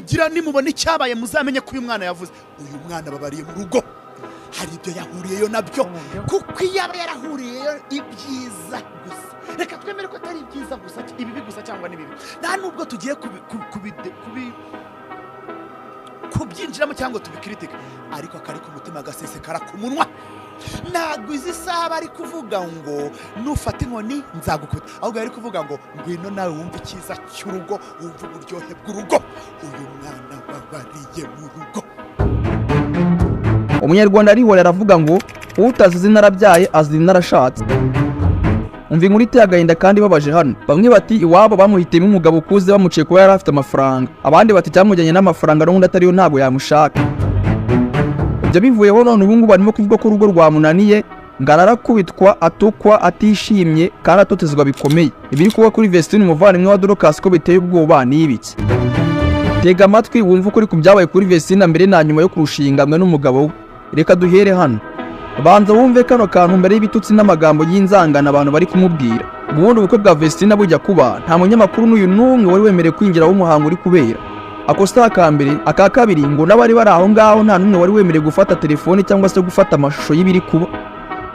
Nimugira nimubona icyabaye, muzamenye ko uyu mwana yavuze. Uyu mwana babariye mu rugo, hari ibyo yahuriyeyo nabyo, kuko iyo aba yarahuriyeyo ibyiza gusa, reka twemere ko atari ibyiza gusa, ibibi gusa cyangwa n'ibibi, nta nubwo tugiye kubyinjiramo cyangwa tubikritika, ariko akari ku mutima gasesekara ku munwa. Ntabwo izi saha bari kuvuga ngo nufata inkoni nzagukubita, ahubwo yari kuvuga ngo ngwino nawe wumve icyiza cy'urugo, wumve uburyohe bw'urugo. Uyu mwana babariye mu rugo. Umunyarwanda arihorera, aravuga ngo utazize inarabyaye azira inarashatse. Umva inkuru iteye agahinda kandi ibabaje hano. Bamwe bati iwabo bamuhitiyemo umugabo ukuze, bamuciye kuba yari afite amafaranga. Abandi bati icyamujyanye n'amafaranga, n'ubundi atariyo ntabwo yamushaka. Ibyo bivuyeho, none ubu ngubu barimo kuvuga ko urugo rwamunaniye, ngo ararakubitwa, atukwa, atishimye kandi atotezwa bikomeye. Ibiri kuba kuri Vestine, umuvandimwe wa Dorcas, ko biteye ubwoba, ni ibiki? Tega amatwi wumve ukuri ku byabaye kuri Vestine mbere na nyuma yo kurushinga hamwe n'umugabo we. Reka duhere hano, banza wumve kano kantu mbere y'ibitutsi n'amagambo y'inzangano abantu bari kumubwira. Ubundi ubukwe bwa Vestine bujya kuba, nta munyamakuru n'uyu n'umwe wari wemerewe kwinjira aho umuhango uri kubera. Ako si aka mbere. Aka kabiri, ngo n'abari bari aho ngaho nta n'umwe wari wemerewe gufata telefone cyangwa se gufata amashusho y'ibiri kuba,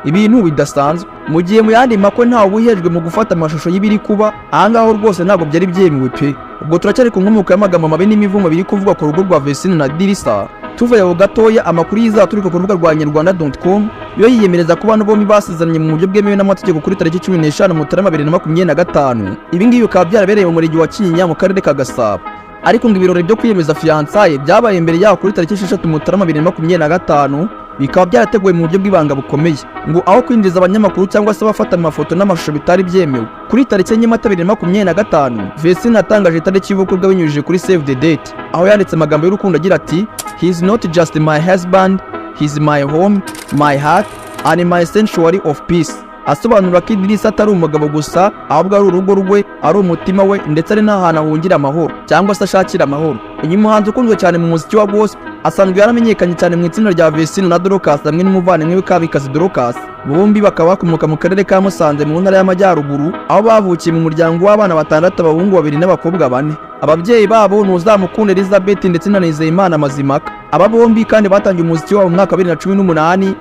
ibintu bidasanzwe. Mu gihe mu yandi makwe ntawe uhejwe mu gufata amashusho y'ibiri kuba, aha ngaho rwose ntabwo byari byemewe pe. Ubwo turacyari ku nkomoko y'amagambo mabi n'imivumo biri kuvugwa ku rugo rwa Vestine na Dirisa. Tuvuye aho gatoya, amakuru y'izaturuka ku rubuga rwa nyarwanda.com yo yiyemereza ko abantu bombi basezeranye mu buryo bwemewe n'amategeko kuri tariki 15 Mutarama 2025. Ibi ngibi bikaba byarabereye mu murenge wa Kinyinya mu karere ka Gasabo, ariko ngo ibirori byo kwiyemeza fiançailles byabaye mbere yaho kuri tariki 6 Mutarama 2025, bikaba byarateguwe mu buryo bw'ibanga bukomeye, ngo aho kwinjiza abanyamakuru cyangwa se abafata amafoto n'amashusho bitari byemewe. Kuri tariki 4 Mata 2025, Vestine yatangaje itariki y'ubukwe bwe binyujije kuri Save the Date, aho yanditse amagambo y'urukundo agira ati: "He is not just my husband, he is my home, my heart and my sanctuary of peace." Asobanura ko Idirisa atari umugabo gusa, ahubwo ari urugo rwe, ari umutima we, ndetse ari n'ahantu ahungira amahoro cyangwa se ashakira amahoro. Uyu muhanzi ukunzwe cyane mu muziki wa gospel asanzwe yaramenyekanye cyane mu itsinda rya Vestine na Dorcas hamwe n'umuvandimwe we Kamikazi Dorcas. Bombi bakaba bakomoka mu karere ka Musanze mu ntara y'Amajyaruguru, aho bavukiye mu muryango w'abana batandatu, abahungu babiri n'abakobwa bane. Ababyeyi babo ni Uzamukunda Elizabeth ndetse na Nizeyimana Mazimaka. Aba bombi kandi batangiye umuziki wabo mu mwaka wa 2018,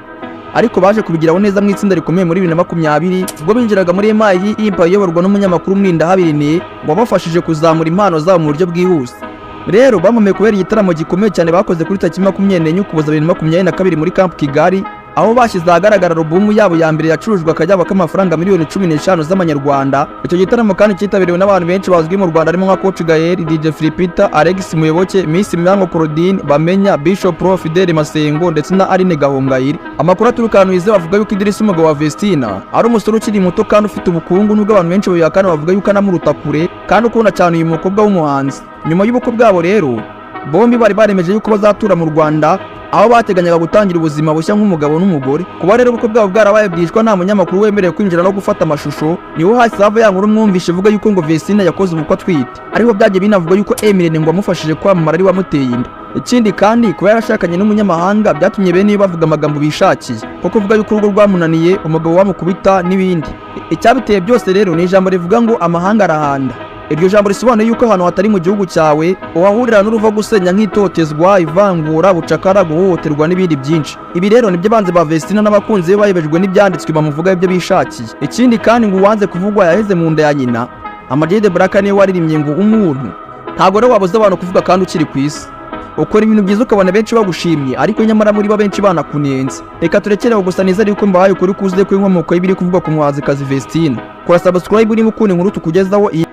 ariko baje kubigiraho neza mu itsinda rikomeye muri 2020, ubwo binjiraga muri MI Empire iyoborwa n'umunyamakuru Murindahabi wabafashije kuzamura impano zabo mu buryo bwihuse. Rero bamamaye kubera igitaramo gikomeye cyane bakoze kuri tariki 24 Ukuboza 2022 muri Camp Kigali, aho bashyize ahagaragara alubumu yabo ya mbere yacurujwe akayabo k'amafaranga miliyoni 15 z'amanyarwanda. Icyo gitaramo kandi cyitabiriwe n'abantu benshi bazwi mu Rwanda, harimo nka Coach Gael, DJ Philipita, Alex Muyoboke, Miss Mihango Claudine Bamenya, Bishop Prof Fidele Masengo ndetse na Aline Gahongayire. Amakuru aturuka ahantu hizewe avuga yuko Idirisa, umugabo wa Vestina, ari umusore ukiri muto kandi ufite ubukungu, nubwo abantu benshi babihakana bavuga yuko anamuruta kure, kandi ukunda cyane uyu mukobwa w'umuhanzi. Nyuma y'ubukwe bwabo rero, bombi bari baremeje yuko bazatura mu Rwanda, aho bateganyaga gutangira ubuzima bushya nk'umugabo n'umugore. Kuba rero ubukwe bwabo bwarabaye bwishwa, nta munyamakuru wemerewe kwinjira no gufata amashusho, niho hahise hava ya nkuru mwumvishe ivuga yuko ngo Vestine yakoze ubukwe atwite, ariko byagiye binavugwa yuko Emirene ngo wamufashije kwamamara ari wamuteye inda. Ikindi kandi, kuba yarashakanye n'umunyamahanga byatumye bene iyo bavuga amagambo bishakiye, kuko kuvuga yuko urugo rwamunaniye, umugabo wamukubita n'ibindi. Icyabiteye byose rero ni ijambo rivuga ngo amahanga arahanda. Iryo jambo risobanuye yuko ahantu hatari mu gihugu cyawe uhahurira n'uruva gusenya, nk'itotezwa, ivangura, bucakara, guhohoterwa n'ibindi byinshi. Ibi rero nibyo banze ba Vestina n'abakunzi be bayobejwe n'ibyanditswe, bamuvuga ibyo bishakiye. Ikindi kandi, ngo uwanze kuvugwa yaheze mu nda ya nyina. Ama G The Black niwe waririmbye ngo umuntu ntabwo rero wabuza abantu kuvuga kandi ukiri ku isi. Ukora ibintu byiza ukabona benshi bagushimye, ariko nyamara muri bo benshi banakunenze. Reka turekere aho gusa. Nizere yuko mbahaye ukuri kuzuye kw'inkomoko y'ibiri kuvugwa ku muhanzikazi Vestine. Kora subscribe niba ukunda inkuru tukugezaho iyi.